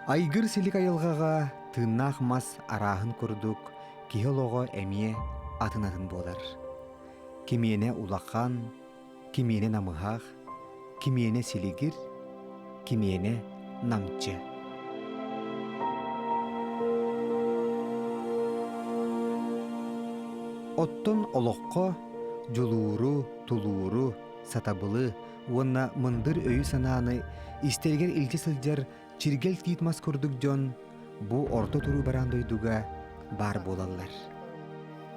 Айгыр-силик айылҕаҕа тыыннаах мас арааһын курдук киһи олоҕо эмиэ атын-атын буолар. Кимиэнэ улахан, кимиэнэ намыһах, кимиэнэ силигир, кимиэнэ намчы. Оттон олоххо дьулууру, тулууру, сатабылы уонна мындыр өйү-санааны истэригэр илдьэ сылдьар чиргэл тиит мас курдук дьон бу орто туруу бараан дойдуга баар буолаллар.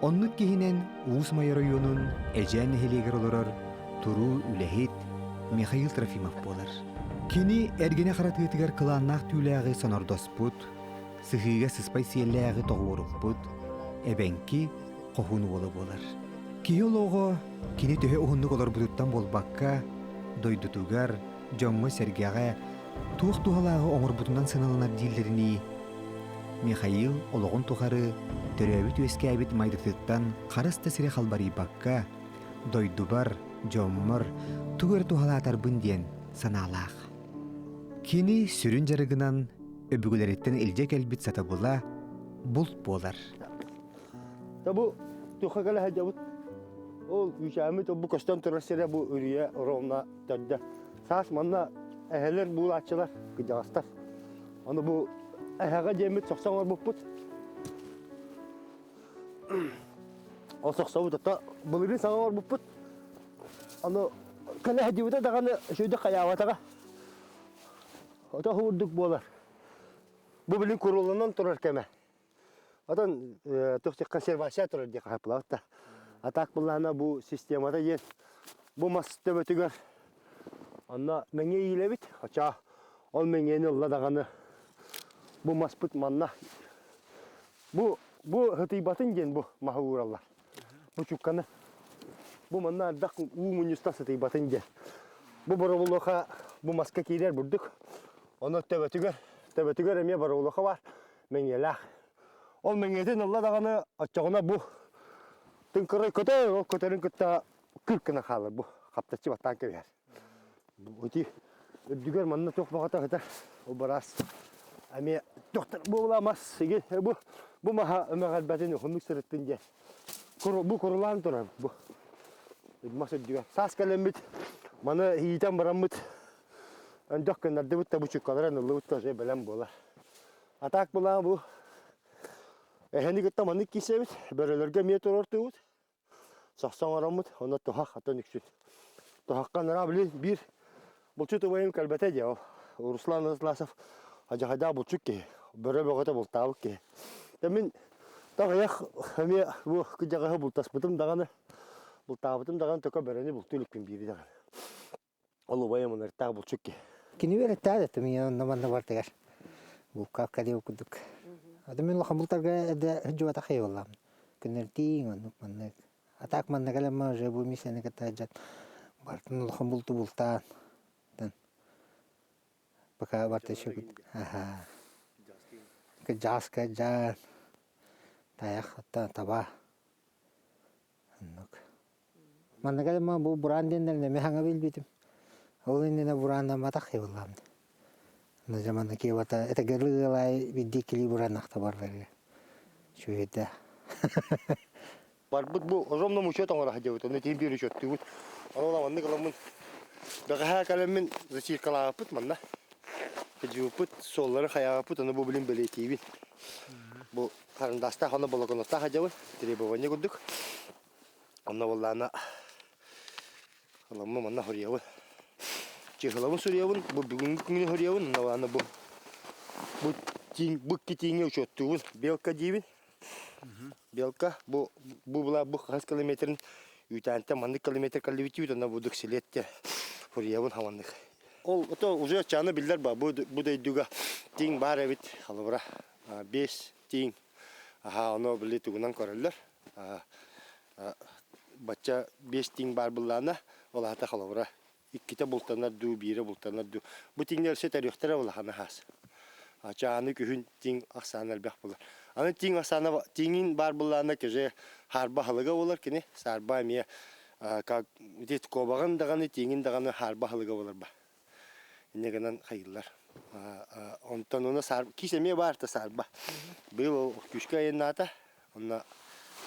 Оннук киһинэн Уус Майа оройуонун Эдьээн нэһилиэгэр олорор туруу үлэһит Михаил Трофимов буолар. Кини эргинэ хара тыатыгар кылааннаах түүлээҕи сонордоспут, сыһыыга сыспай сиэллээҕи тоҕуоруппут, эбэҥки хоһуун уола буолар. Киһи олоҕо кини төһө уһуннук олорбутуттан буолбакка, дойдутугар, дьоҥҥо-сэргэҕэ туох туһалааҕы оҥорбутунан сыаналанар дииллэринии, Михаил олоҕун тухары төрөөбүт-үөскээбит майгытыттан харыс да сири халбарыйбакка, дойдубар, дьоммор тугу эрэ туһалаатарбын диэн санаалаах. Кини сүрүн дьарыгынан өбүгэлэриттэн илдьэ кэлбит сатабыла булт буолар. Бу туха кэлэ сылдьабыт. Ол үүчээммит бу көстөн турар сирэ бу үрүйэ ровно төрдө. Саас манна эһэлэр буулааччылар, кыдьаҕастар. Аны бу эһэҕэ диэммит сохсо оҥорбуппут. Ол сохсобут ото былырыын саҥа оҥорбуппут. Аны кэлэ сылдьыбыта даҕаны үчүгэйдик хайаабатаҕа. Ото уһуурдук буолар. Бу билин куруланан турар кэмэ. Отон туох консервация турар диэххэ хаапылаабыт да. А так былаана бу системата диэн бу мас төбөтүгэр онно мэҥиэ иилэбит. Очоо ол мэҥиэни ылла даҕаны бу маспыт манна бу бу сытыйбатын диэн бу маһы уураллар. Бу чукканы бу манна ардах уу мунньуста сытыйбатын диэн. Бу боробулуоха бу маска киирэр бурдук. Ону төбөтүгэр төбөтүгэр эмиэ боробулуоха бар. Мэҥиэлээх. Ол мэҥиэтин ылла даҕаны оччоҕуна бу тыҥкырай көтөр, ол көтөрүн кытта кыр гына хаалар бу хаптаччы баттаан кэбиһэр. Ити үрдүгэр манна туох баҕата сытар ол бараас эмиэ тохтор буолла мас сиги бу бу маһа өмөҕөрбөтүн уһуннук сырыттын диэн бу курулаан турар бу мас үрдүгэр саас кэлэммит маны иитэн бараммыт өндөх гыннардыбыт да бу чуккаларын ыллыбыт да бэлэм буолар А так была бу эһэни кытта маннык киирсэбит, бөрөлөргө эмиэ туруортуубут. Сохсо оҥороммут, онно туһах атын үксүн. Туһахха нара били биир булчут убайым кэлбэтэ дии ол. Руслан Атласов адьахайдаах булчут киһи, бөрө бөҕөтө бултаабыт киһи. Та мин таҕыйах эмиэ бу кыдьаҕаһы бултаспытым даҕаны, бултаабытым даҕаны только бөрөнү бултуу иликпин биири даҕаны. Ол убайым ыныртаах булчут киһи. Кини үөрэттээх этим ийэ онно манна бартыгар. Булкаакка диэн курдук. Аты мин улахан бултарга эрдэ сылдьыбатах буоллаҕым. Күннэртиин оннук маннык. А так манна кэлэммэ уже бу миссияны кытта сылдьан бартын улахан булту бултаан пока барта еще аха кыдьааска дьаан тайах таба Оннук. Манна кэлэн бу бураан диэннэрин эмиэ саҥа билбитим. Ол иннинэ бурааннамматах буоллаҕым. Дьэ манна киэбата этэгэрли ыал аайы биирдии иккилии бурааннахта бардарга. Үчүгэйдэ. Барбыт бу озомном учет оҥоро сылдьабыт, онно тиийэн биир учеттуубут. Ону маннык ыламмын бэҕэһээ кэлэммин зачиркалаабыппыт манна. Сылдьыбыппыт, суоллары хайаабыппыт, ону бу билин бэлиэтиибин. Бу Харандастаах онно болоконуттаах сылдьабын, требование курдук. Онно буоллаҕына ыламмын манна суруйабын. Чыһылабын суруйабын, бу бүгүҥҥү күҥҥү суруйабын, онно буоллаҕына бу бу тииҥ бу икки тииҥҥэ учуоттуубун. Белка диибин. Белка бу бу была бу хас километрын үүтээнтэн маннык километр кэллибит онно бу дуксилет суруйабын хаманнык. Ол ото уже чааны биллэр ба бу бу дойдуга тииҥ баар эбит холобура биэс тииҥ аһаа ону били тугунан көрөллөр бачча биэс тииҥ баар быллаана ол аата холобура иккитэ бултанар дуу биирэ бултанар дуу бу тииҥнэр өссө төрүөхтэрэ улахан аһаас чааны күһүн тииҥ ахсаана элбэх буолар аны тииҥ ахсаана тииҥин баар быллаана кэже хаарба аһылыга буолар кини саарба эмиэ как ити куобаҕын даҕаны тииҥин даҕаны хаарба аһылыга буолар ба инньэ гынан хайыыллар. Онтон ону киис эмиэ баар да саарба. Быйыл күүскэ айаннаата. Онно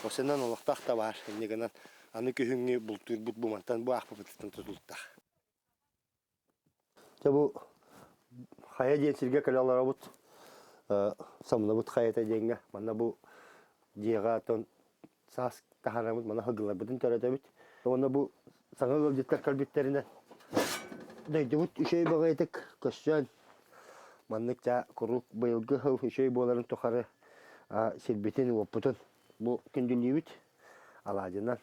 осенан олохтоох да баар. Инньэ гынан аны күһүҥҥү бултуурбут бу мантан бу аахпыпытыттан тутулуктаах. Дьэ бу хайа диэн сиргэ кэлэ олоробут. Самныбыт хайата диэҥҥэ. Манна бу дьиэҕэ оттон саас таһаарабыт, мана сылгыларбытын төрөтөбүт. Уонна бу саҥа ыалдьыттар кэлбиттэринэн дойдубут үчүгэй баҕайытык көрсөн маннык дьэ куруук быйылгы сыл үчүгэй буоларын тухары сирбитин-уоппутун бу күндүлүүбүт алаадьынан.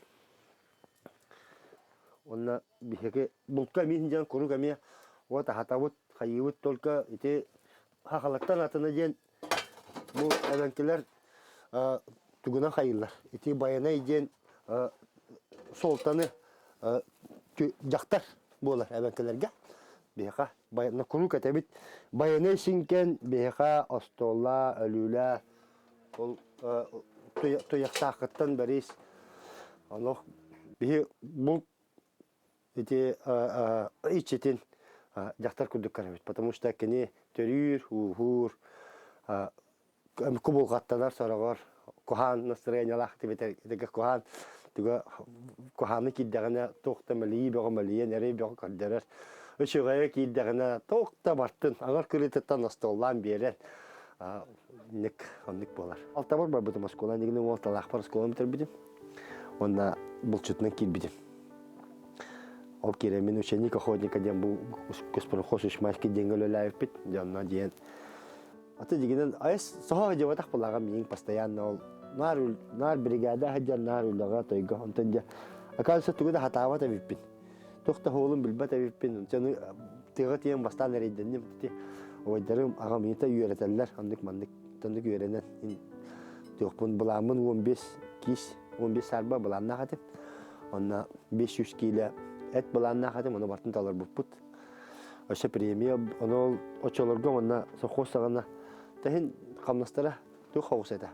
Уонна биһиги булка эмиэ сылдьан куруук эмиэ уот аһатабыт, хайыыбыт только ити хахалаттан атына диэн бу эбэҥкилэр тугунан хайыыллар. Ити Байанай диэн суолтаны дьахтар буолар эбэҥкилэргэ. Биһиэхэ куруук этэбит Байанай сиҥкэн биһиэхэ остуолла, өлүүлээ ол туйахтааххыттан бэрис олох биһи булт ити иччитин дьахтар курдук көрөбүт, потому что кини төрүүр, ууһуур, кубулҕаттанар сороҕор куһаан настроениелаах тибэтэр куһаан туга куһааны киирдэҕинэ туох да мэлийии бөҕө мэлийэн эрэй бөҕө көрдөрөр үчүгэйэ киирдэҕинэ туох да бартын аҥар кырыытыттан остуоллаан биэрэр Ник оннук буолар. Алтабар барбытым оскуола нигини уол талаахпар оскуоланы бүтэрбитим. Уонна булчутунан киирбитим. Ол киирэммин ученик охотника диэн бу госпрохоз Ишмайский диэҥҥэ үлэлээбиппит. Дьэ онно диэн Аты дигинэн айс соһо дьыбатах булаҕам миин постоянно ол наар наар бригада сылдьар наар үлэҕэ тойго онтон дьэ оказывается тугу да хатаабат эбиппин. Туох да суолун билбэт эбиппин. Дьону тыаҕа тиийэн бастаан эрэйдэнним. Ити убайдарым аҕам ийэтэ үөрэтэллэр. Оннук маннык оннук үөрэнэн туохпун былааммын 15 киис 15 саарба былааннаах этим. Онно 500 киилэ эт былааннаах этим, ону бартын толорбуппут. Өссө премия, ону оччолорго манна совхоз саҕана тэһин хамнастара туох хоҕус этэ.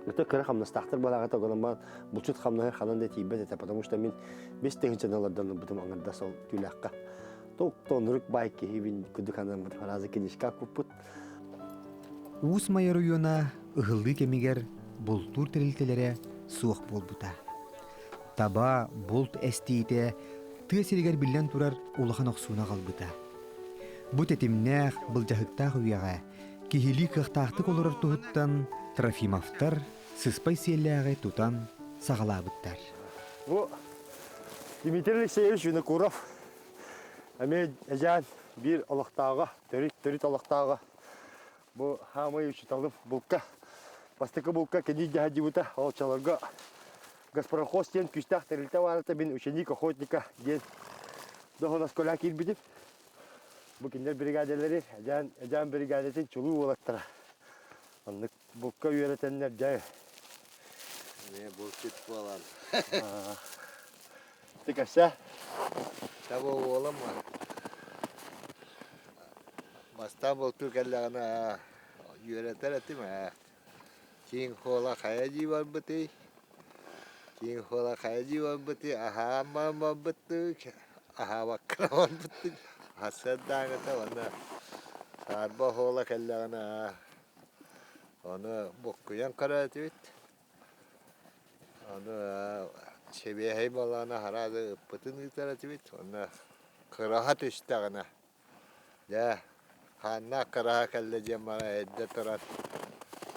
Өтө кыра хамнастаахтар балаҕата гынан булчут хамнаһы ханан да тиийбэт этэ, потому что мин бес тыһыынчаны олордоннорбутум аҥардас ол түүлээххэ. Тоқ-тонурук баай киһибин кудук анаммыт фраза кинишка куппут. Уус Майа оройуона ыһыллыы кэмигэр бултуур тэрилтэлэрэ суох буолбута. Таба, булт эстиитэ тыа сиригэр биллэн турар улахан охсууну аҕалбыта. Бу тэтимнээх, былдьаһыктаах үйэҕэ киһилии кыахтаахтык олорор туһуттан Трофимовтар сыспай сиэллээҕи тутан саҕалаабыттар. Бу Дмитрий Алексеевич Винокуров эмиэ эдьээн биир олохтооҕо, төрүт төрүт олохтооҕо. Бу хаамай учууталым булка бастакы булка кини дьаһадьыбыта оччолорго Госпрохоз диэн күүстээх тэрилтэ баарыта мин ученик охотника диэн доһоноскола киирбитим. Бу кинилэр биригээдэлэри Эдьээн, Эдьээн биригээдэтин чулуу уолаттара. Оннук булка үөрэтэннэр дьэ. Эмиэ булчут буолан. Ты кэпсээ. Таба уолам бастаан бултуу кэллэҕинэ үөрэтэр этим ээ. Киин хуола хайа дии барбытый? Киин хуола хайа дии барбытый? Аһаан баран барбыттыы, аһаабакка барбыттыы. Сарсыардааҥыта уонна саарба оһуола кэллэҕинэ ону буккуйан көрөр этибит. Ону сибиэһэй балаҕаны араады ыппытын ыытар этибит. Уонна кыраһа түстэҕинэ Дьэ, хааннаах кыраһа кэллэ диэн баран эрдэ туран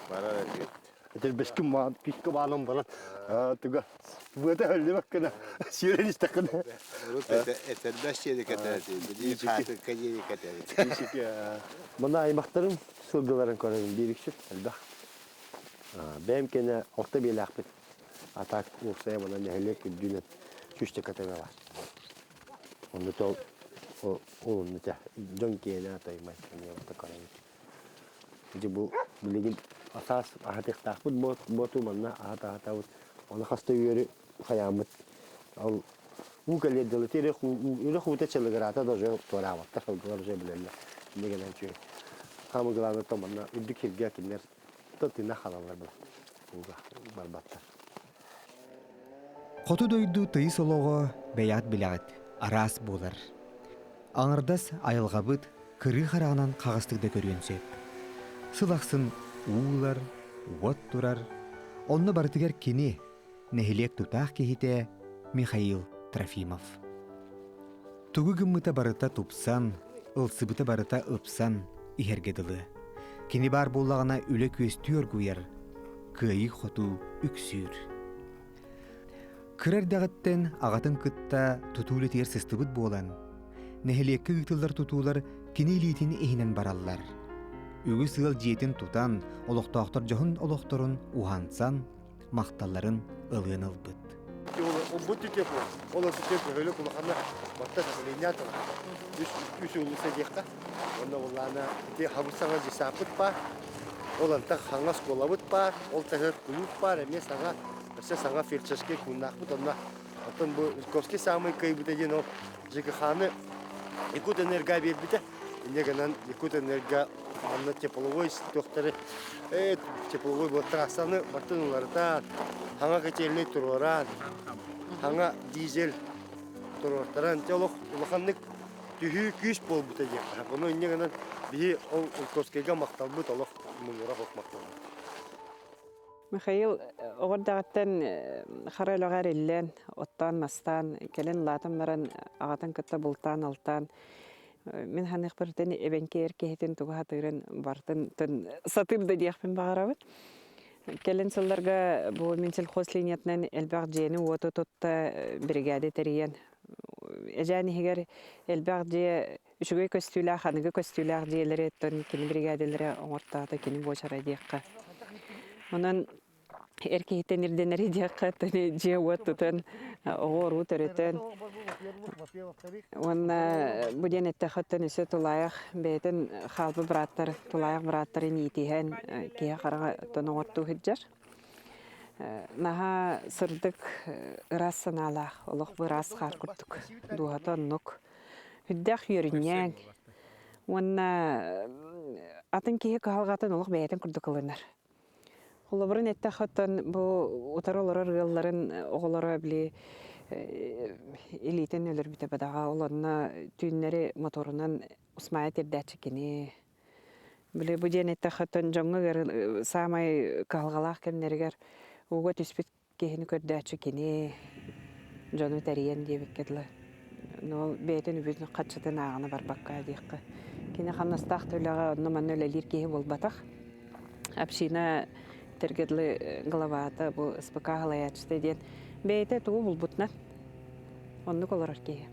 барар этибит. Этэрбэскин маан күүскэ баанан баран туга быата өллүбэккинэ сиэрэн истэххинэ. Урут этэрбэс диэри кэтэр этибит, билигин хаатыҥка диэри кэтэбит. Мана аймахтарым сылгыларын көрөбүн биир үксүн элбэх. Бэйэм кэнэ орто биэлээхпит. А так уопсайа манан нэһилиэк үрдүнэн сүүсчэкэ тэҥэ баар. Онно ол ол онно дьон киэнэ таймай эмиэ көрөбүт. Дьэ бу билигин асаас аһатыахтаахпыт буоту манна аһата-аһатабыт. Ону хаста үөрү хайааммыт ол уу кэлиэр дылы үрэх уута чылыгыраата да уже туораабаттар сылгылар уже билэллэр. Инньэ гынан үчүгэй. Самое главное то манна үрдүк сиргэ кинилэр тына хаалаллар була ууга барбаттар. Хоту дойду тыйыс олоҕо бэйэҕит билэҕит, араас буолар. Аҥардас айылҕабыт, кырыы хараҕынан хаҕыстык да көрүөн сөп. Сыл ахсын уулар, уот турар, онно барытыгар кини, нэһилиэк тутаах киһитэ Михаил Трофимов. Тугу гыммыта барыта тупсан, ылсыбыта барыта ыпсан иһэргэ дылы. Кини баар буоллаҕына үлэ күөстүү оргуйар, кыайыы-хотуу үксүүр. Кыра эрдэҕиттэн аҕатын кытта тутуу үлэтигэр сыстыбыт буолан, нэһилиэккэ ыытыллар тутуулар кини илиитин иһинэн бараллар. Үгүс ыал дьиэтин тутан, олохтоохтор дьоһун олохторун уһансан, махталларын ылыан ылбыт. Бу тепло, ол тепло улахана батта сахалинятова. Үс үс улуса диэххэ. Онно буллаана ити хабыс саҥа десаппыт баар. Ол антах хаҥас школабыт баар, ол таһыгар кулууп баар, эмиэ саҥа, өссө саҥа фельдшерскэй пууннаахпыт онно. Оттон бу Ульковский саамай кыайбыта диэн ол ЖКХ-ны Якутэнерго биэрбитэ. Инньэ гынан Якутэнерго манна тепловой туохтары тепловой вот трассаны бартын уларытан, хаҥа котельнай туруоран, хаҥа дизель туруортаран, олох улаханнык түһүү күүс буолбута диэххэ. Ону инньэ гынан биһи ол Ульковскайга махталбыт олох муҥура суох махталбыт. Михаил оҕо эрдэҕиттэн хара үлэҕэ эриллэн, оттоон-мастаан, кэлин улаатан баран аҕатын кытта бултаан-алтаан мин саныахпар эбэҥки эр киһитин тугу сатыырын барытын сатыыр да диэхпин баҕарабын. Кэлин сылларга бу Минсельхоз линиятынан элбэх дьиэни-уоту тутта биригээдэ тэрийэн Эдьээн иһигэр элбэх дьиэ үчүгэй көстүүлээх, аныгы көстүүлээх дьиэлэри оттон кини биригээдэлэрэ оҥортоото, кини буочара диэххэ. Онон эр киһиттэн ирдэнэри диэххэ, дьиэ-уот тутан, оҕо-уруу төрөтөн уонна бу диэн эттэххэ оттон өссө тулаайах бэйэтин хаалбыт бырааттар, тулаайах бырааттарын иитиһэн киһи хараҕа оттон оҥортуу сылдьар. Наһаа сырдык, ыраас санаалаах, олох быраас хаар курдук, дууһата оннук. Үрдээх үөрүнньэҥ уонна атын киһи кыһалҕатын олох бэйэтин курдук ылынар. Холобурун эттэххэ оттон бу утары олорор ыалларын оҕолоро били илиитин өлөрбүтэ бадаҕа, ол онно түүннэри моторунан усмаайа тирдээччи кини. Били бу диэн эттэххэ оттон дьоҥҥо саамай кыһалҕалаах кэмнэригэр ууга түспүт киһини көрдөөччү кини дьону тэрийэн диэбиккэ дылы. Ол бэйэтин үбүн харчытын ааҕына барбакка диэххэ. Кини хамнастаах да үлэҕэ онно-манна үлэлиир киһи буолбатах. Община этэргэ дылы главата бу СПК салайааччыта диэн бэйэтэ тугу булбутунан оннук олорор киһи.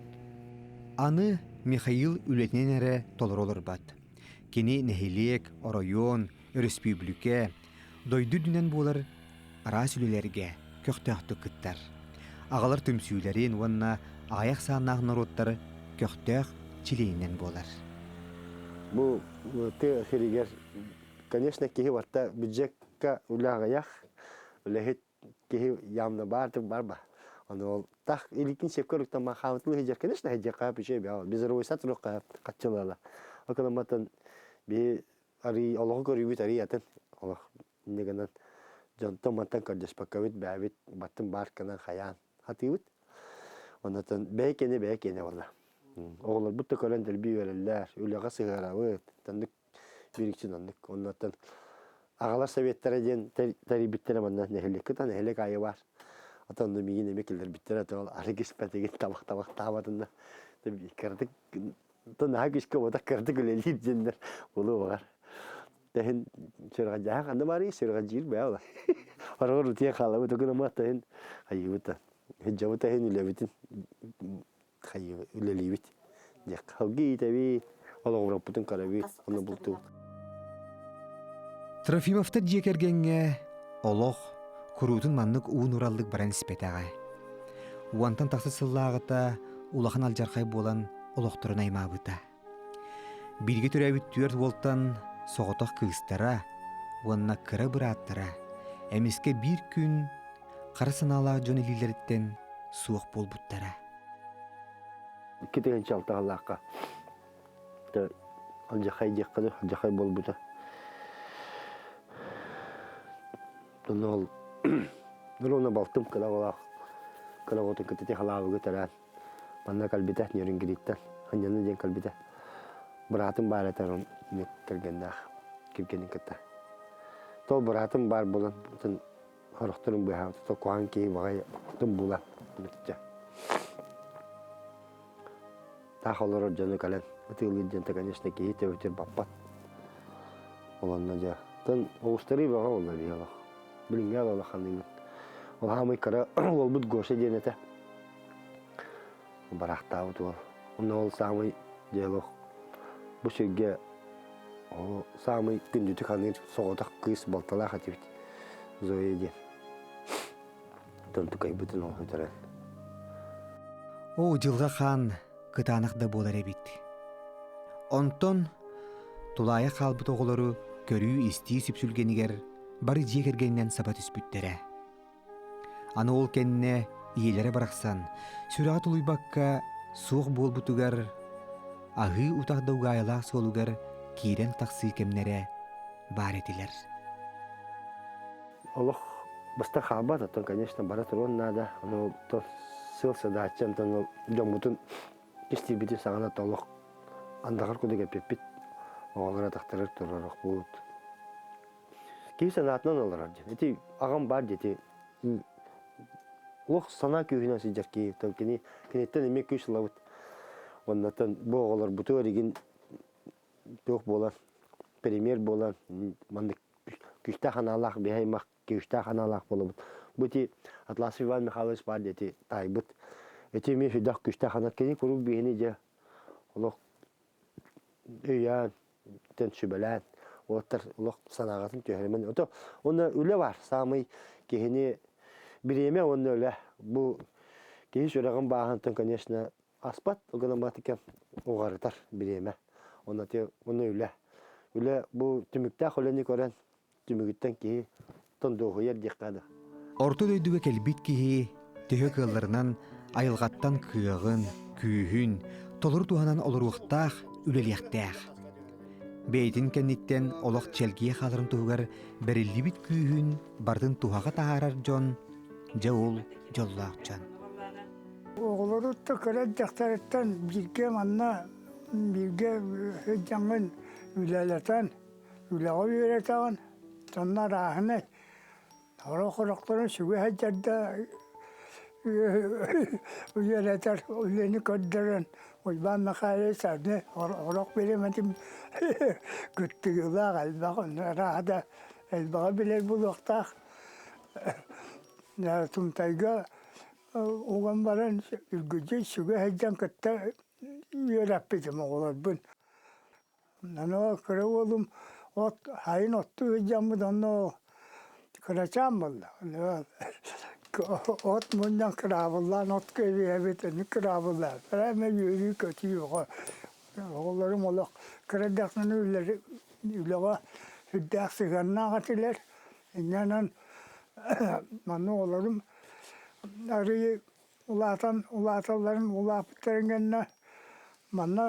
Аны Михаил үлэтинэн эрэ толору олорбот. Кини нэһилиэк, оройуон, өрөспүүбүлүкэ, дойду үрдүнэн буолар араас үлэлэргэ көхтөөхтүк кыттар. Аҕалар түмсүүлэрин уонна аҕыйах сааннаах норуоттар көхтөөх чилиэнинэн буолар. Бу тыа сиригэр, конечно, киһи барта бюджекка үлэ аҕыйах, үлэһит киһи явно баар бар ба. Ону ол так иликин сепкө руктан махаамытыл хижер, конечно, хижер каа пүче бя. Безройса турук каа каччылала. Окономатан би арый олоҕу көрүүбүт арый атын олох инньэ гынан дьонтон мантан көрдөспөккөбүт бээбит баттын баар гынан хайаан хатыыбыт. Оннотон бэйэ киэнэ бэйэ киэнэ буолла. Оҕолорбут да көрөн дэлби үөрэллэр, үлэҕэ сыһыарабыт, оннук бирикчин оннук. Оннотон аҕалар советтара диэн тэрийбиттэрэ манна нэһилиэккэ та нэһилиэк аайы баар. Ата онно миигин эмиэ киллэрбиттэрэ то арыгы испэтигин табах табахтаабатынна кыратык То наһаа күүскэ буотах кыратык үлэлиир диэннэр буолуо баҕар. Тэһин сүрэҕэлдьээһин ханна баарый? Сүрэҕэлдьиир бээ ола. Ороҕор утуйан хаалабыт окунамаат таһын хайыыбыт да. Сылдьабыт таһын үлэбитин хайыы үлэлиибит. Диэххэ халгы иитэбит, олоҕураппытын көрөбүт, ону бултуубут. Трофимовтар дьиэ кэргэҥҥэ олох куруутун маннык уу-нураллык баран испэтэҕэ. Уонтан тахса сыллааҕыта улахан алдьархай буолан олохторун аймаабыта. Бииргэ төрөөбүт түөрт уолтан соҕотох кыыстара уонна кыра бырааттара эмискэ биир күн хара санаалаах дьон илиилэриттэн суох буолбуттара. 2 6 сыллаахха алдьархай диэххэ дуу, алдьархай буолбута. Онно ол ровно балтым кыра оҕолоох кыра оҕотун кытта халаабыгы төрөөн манна кэлбитэ Нерюнгриттэн Ханньаны диэн кэлбитэ. Быраатым баар этэ кэргэннээх кэргэнин кытта. Тол быраатым баар буолан сорохторун быыһаабыт куһаҕан киһи баҕайы тым булан бүтчэ. Таах олорор дьону кэлэн ытыалыыр диэн конечно киһи төбөтүгэр баппат. Ол онно дьэ тын оҕустарыы бөҕө буолла биһи олох. Билиҥҥи улаханныыбын. Ол хаамый кыра уолбут Гоша диэн этэ. Бараахтаабыт уол. Онно ол саамай дьэ олох бу сиргэ ол саамай күндүтүк аныыр соҕотох кыыс балталаах этибит Зоя диэн. Тонтукайбытын ол сүтэрэн. Оо, дьылҕа хаан кытаанах да буолар эбит. Онтон тулаайах хаалбыт оҕолору көрүү-истии сүпсүлгэнигэр бары дьиэ кэргэнинэн саба түспүттэрэ. Аны ол кэннэ ийэлэрэ барахсан сүрэҕэ тулуйбакка суох буолбутугар аһыы утах да угаайылаах суолугар киирэн тахсыы кэмнэрэ баар этилэр. Олох быстах хаалбат, оттон, конечно, бара туруон наада. Ону сыал садааччы, онтон ол дьоммутун истиирбитин саҕана олох андаҕар курдук эппиппит. Оҕолор атахтарыгар турарохпут. Киһи санаатынан олорор диэн. Ити аҕам баар диэти олох санаа күүһүнэн сылдьар киһи. Кини киниттэн эмиэ күүс ылабыт. Оннотон бу оҕолорбутугар игин туох буолар, премьер буолан маннык күүстээх анаалаах биһи аймах күүстээх анаалаах буолабыт. Бу ити Атласов Иван Михайлович баар диэти таайбыт. Ити эмиэ сүрдээх күүстээх анал. Кини куруук биһини дьэ олох өйөөн тэн сүбэлээн уолаттар олох санааҕытын түһэримэн ото уонна үлэ баар саамай киһини бириэмэ уонна үлэ бу киһи сүрэҕин бааһынтан конечно аспат ол гынан баран уҕарытар бириэмэ уонна уонна үлэ үлэ бу түмүктээх үлэни көрөн түмүгүттэн киһи тондуоһуйар диэххэ да. Орто дойдуга кэлбит киһи төһө кыалларынан айылҕаттан кыаҕын, күүһүн толору туһанан олоруохтаах, үлэлиэхтээх. Бэйэтин кэнниттэн олох чэлгийэ хааларын туһугар бэриллибит күүһүн барытын туһаҕа таһаарар дьон, дьэ ол дьоллоох дьон. Оҕолору кыра эрдэхтэриттэн бииргэ манна бииргэ сылдьаҥҥын үлэлэтэн Үлэҕэ үөрэтэҕин, сонно арааһынай сорох-сорохторун сүгэ сылдьар да үөрэтэр үлэни көрдөрөн Уйбаан Михайлович аны орох бириэмэтин кыттыгылаах элбэх арааһа да элбэҕи билэр буолуохтаах. Тумтайга уган баран үргүдьү сүгэ сылдьан кытта үөрэппитим оҕолорбун. Аны кыра уолум от сайын оттуу сылдьаммыт онно кырачаан буолла. От мунньан кыраабыллаан от кэбиһэбит, аны кыраабыллаан. Эмэ үөрүү-көтүү оҕо. Оҕолорум олох кыра эрдэхтэринэ үлэҕэ сүрдээх сыһыаннаах этилэр. Инньэ манна оҕолорум арыый улаатан улааталларын улааппыттарын кэннэ манна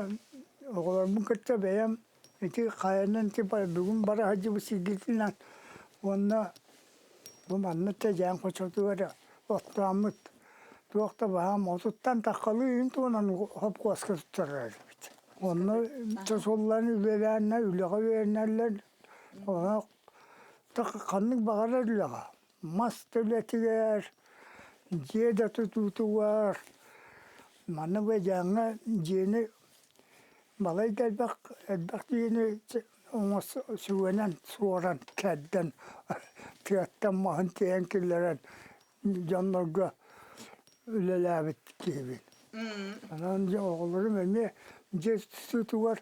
оҕолорбун кытта бэйэм ити хайанан типа бүгүн бара сылдьыбыт сиргитинэн уонна бу манна тэдьээн хочотугар оттооммут туох да баһаам отуттан таххалыы иһин туһунан хопкуоска туттарар этибит. Онно сосуллан үлэлээннэр үлэҕэ үөрэнэллэр. Онон ханнык баҕарар үлэҕэ мас да үлэтигэр, дьиэ да тутуутугар манна Бэдьээҥҥэ дьиэни балай да элбэх элбэх дьиэни сүгэнэн суоран кэрдэн тыаттан маһын тиэйэн киллэрэн дьоннорго үлэлээбит киһибин. Онон дьэ оҕолорум эмиэ дьиэ тутуутугар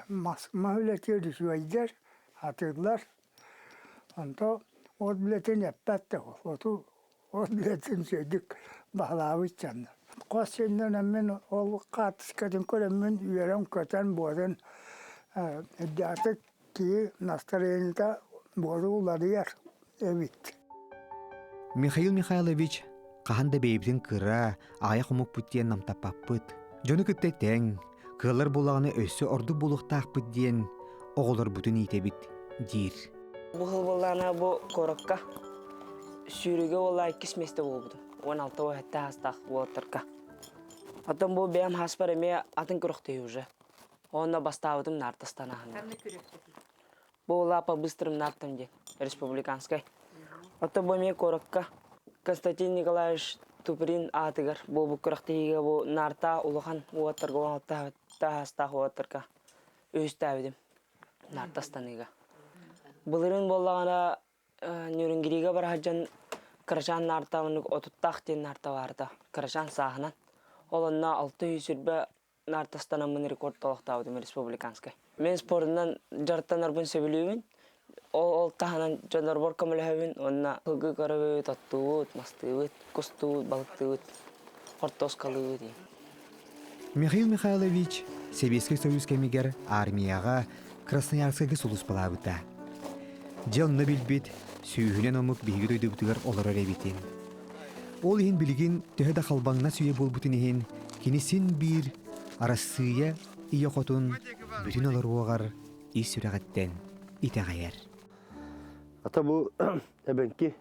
мас мас үлэтигэр үчүгэйдэр, сатыыллар. Онто от үлэтин эппэт да оту от үлэтин үчүгэйдик баһылаабыт дьоннор. Хос сиринэн мин ол хаартыскатын көрөммүн үөрэн-көтөн буолан үрдээхтик киһи настроениета буолу уларыйар эбит. Михаил Михайлович хаһан да бэйэбитин кыра, аҕыйах омукпут диэн намтаппаппыт. Дьону кытта тэҥ, кыаллар буоллаҕына өссө ордук буолуохтаахпыт диэн оҕолорбутун иитэбит диир. Бу сыл буоллаҕына бу куоракка сүүрүүгэ буолла иккис миэстэ буолбутум. 16 уһэттэ аастаах уолаттарга. Оттон бу бэйэм хааспар эмиэ атын күрэхтэһии уже. Онно бастаабытым наартастан аһынна. Бу улаапа быстрым наартам диэн республиканскай. Оттон бу эмиэ куоракка Константин Николаевич Туприн аатыгар буолбут күрэхтэһиигэ бу наарта улахан уолаттарга уон таһаастаах уолаттарга үһүстээбитим наартастаныыга. Былырыын буоллаҕына Нюрингрига бара сылдьан кырачаан наарта оннук отуттаах диэн наарта баарта кырачаан сааһынан. Ол онно 620 наартастанаммын рекорд олохтообутум республиканскай. Мин спордунан дьарыктанарбын сөбүлүүбүн. Ол, ол таһынан дьоннорбор көмөлөһөбүн уонна сылгы көрөбүт, оттуубут, мастыыбыт, кустуубут, балыктыыбыт, хортуоскалыыбыт. Михаил Михайлович Сэбиэскэй Союз кэмигэр армияҕа Красноярскайга сулууспалаабыта. Дьэ онно билбит, сүүһүнэн омук биһиги дойдубутугар олорор эбитин. Ол иһин билигин төһө да халбаҥнас үйэ буолбутун иһин, кини син биир Арассыыйа ийэ хотун бүтүн олоруоҕар ис сүрэҕиттэн итэҕэйэр. Ата бу эбэҥки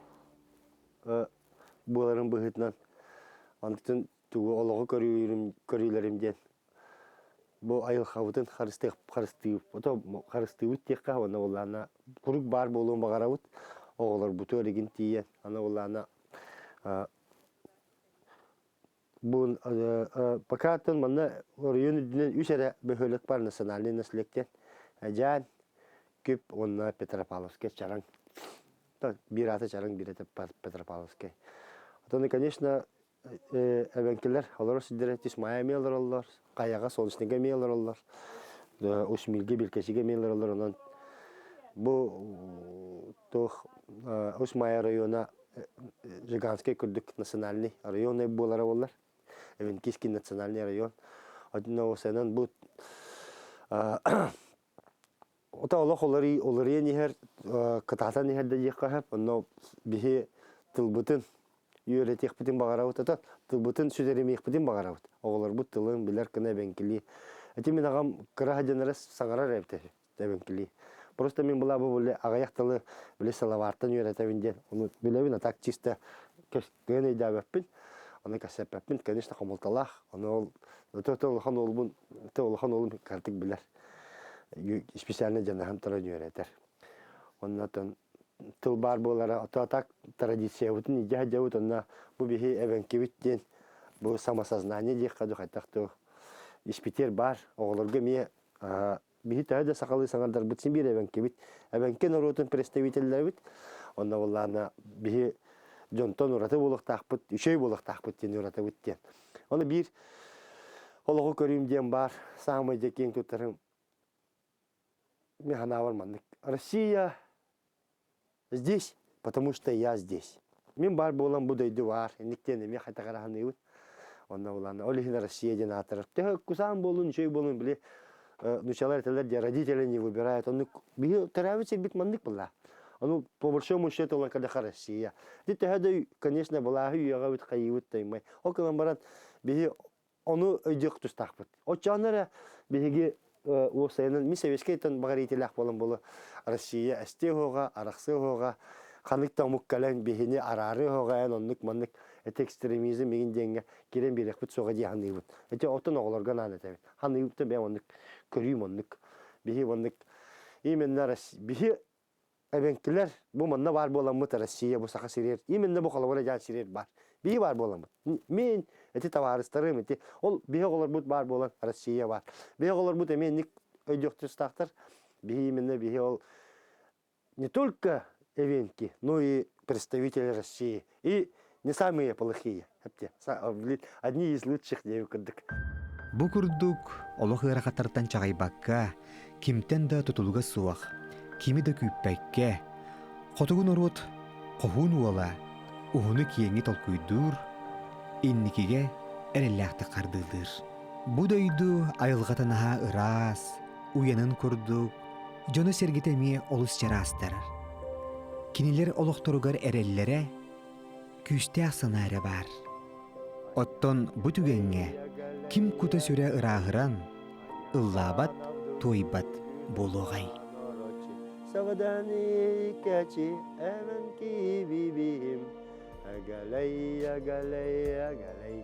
буоларын быһыытынан онтун тугу олоҕу көрүүлэрим диэн бу айылҕабытын харыстыыбыт харыстыыбыт диэххэ уонна буоллаҕына куруук баар буолуон баҕарабыт оҕолорбутугар игин тиийэн аны буоллаҕына бу пока манна оройуон үрдүнэн үс эрэ бөһүөлэк бар национальный наследие Эдьээн Күп уонна Петропавловскай Чараҥ биир аата Чараҥ биир аата Петропавловскай Оттон, конечно, эбэҥкилэр олорор сирдэрэ Тисмая эмиэ олороллор, Хайаҕа Солнечныйга эмиэ олороллор, Усмиргэ, Белькачига эмиэ олороллор. Онон бу туох Усмая района Жиганскай курдук национальный районный буолара буоллар. Эвенкийский национальный район. Одновременно бу Ото олох уларыйан иһэр, кытаатан иһэр да диэххэ сөп. Онно биһи тылбытын үөрэтиэхпитин баҕарабыт, ото тылбытын сүтэримиэхпитин баҕарабыт. Оҕолорбут тылын билэр гына эбэҥкилии. Ити мин аҕам кыра сылдьан эрэ саҥарар эбит эбэҥкилии. Просто мин былаабы били аҕыйах тылы били сылабаартан үөрэтэбин диэн ону билэбин, а так чисто кыайан өйдөөбөппүн, ону кэпсэппэппин, конечно, хомолтолоох. Ону ол өтө улахан уолбун, өтө улахан уолум кыратык билэр. Специально дьаныһан туран үөрэтэр. Оннотон тыл баар буолара, ото так традициябытын илдьэ сылдьабыт, онно бу биһи эбэҥкибит диэн бу самосознание диэххэ дуу хайдах дуу испитиэр баар. Оҕолорго эмиэ биһи төһө да сахалыы саҥардарбыт син биир эбэҥкибит. Эбэҥки норуотун представителлэрбит. Онно буоллаҕына биһи дьонтон ураты буолуохтаахпыт, үчүгэй буолуохтаахпыт диэн уратыбыт диэн. Ону биир олоҕу көрүүм диэн баар саамай дьэ киэҥ туттарым мин санаабар маннык. Россия здесь, потому что я здесь. Мин баар буолан бу дойду баар. Инник диэн эмиэ хайдах эрэ саныыбын. Онно булан ол иһин Россия диэн аатырар. Төһө кусаан буолун, үчүгэй буолун били нучалар этэлэр диэн родители не выбирают. Оннук биһи төрөөбүт сирбит маннык буолла. Ону по большому счету ылан көрдөххө Россия. Ити төһө да конечно былааһы үйэҕэбит хайыыбыт таймай. Ол гынан баран биһи ону өйдүөх тустаахпыт. Оччоҕуна эрэ биһиги уопсайынан мин сэбиэскэйтэн баҕар буолан буолу Россия эстиэ уһуоҕа, арахсыа уһуоҕа, ханнык да омук кэлэн биһини араарыа уһуоҕа эн оннук маннык эти экстремизм мигин диэҥҥэ киирэн биэриэхпит суоҕа дии саныыбын. Ити оттон оҕолорго анаан этэбин. Саныыбыттан бэйэм оннук көрүүм оннук. Биһи оннук именно биһи эбэҥкилэр бу манна баар буоламмыт Россия бу Саха сиригэр именно бу холобура дьаан сиригэр баар. Биһи баар буоламмыт. Мин эти табаарыстарым ити ол биһи оҕолорбут баар буолан Россия баар. Биһи оҕолорбут эмиэ инник өйдүөх тустаахтар. Биһи именно биһи ол не только эвенки, но и представители России. И не самые плохие. Одни из лучших диэби курдук. Бу курдук олох ыарахаттартан чаҕыйбакка, кимтэн да тутулуга суох, кими да күүппэккэ, хотугу норуот хоһуун уола уһуну-киэҥи толкуйдуур, инникигэ эрэллээхтик хардыылыыр. Бу дойду айылҕата наһаа ыраас, уйанын курдук, дьоно-сэргэтэ эмиэ олус чараастар. Кинилэр олохторугар эрэллэрэ күүстээх санаа эрэ баар. Оттон бу түгэҥҥэ ким кута-сүрэ ырааһыран, ыллаабат, туойбат буолуоҕай. Агалай, агалай, агалай.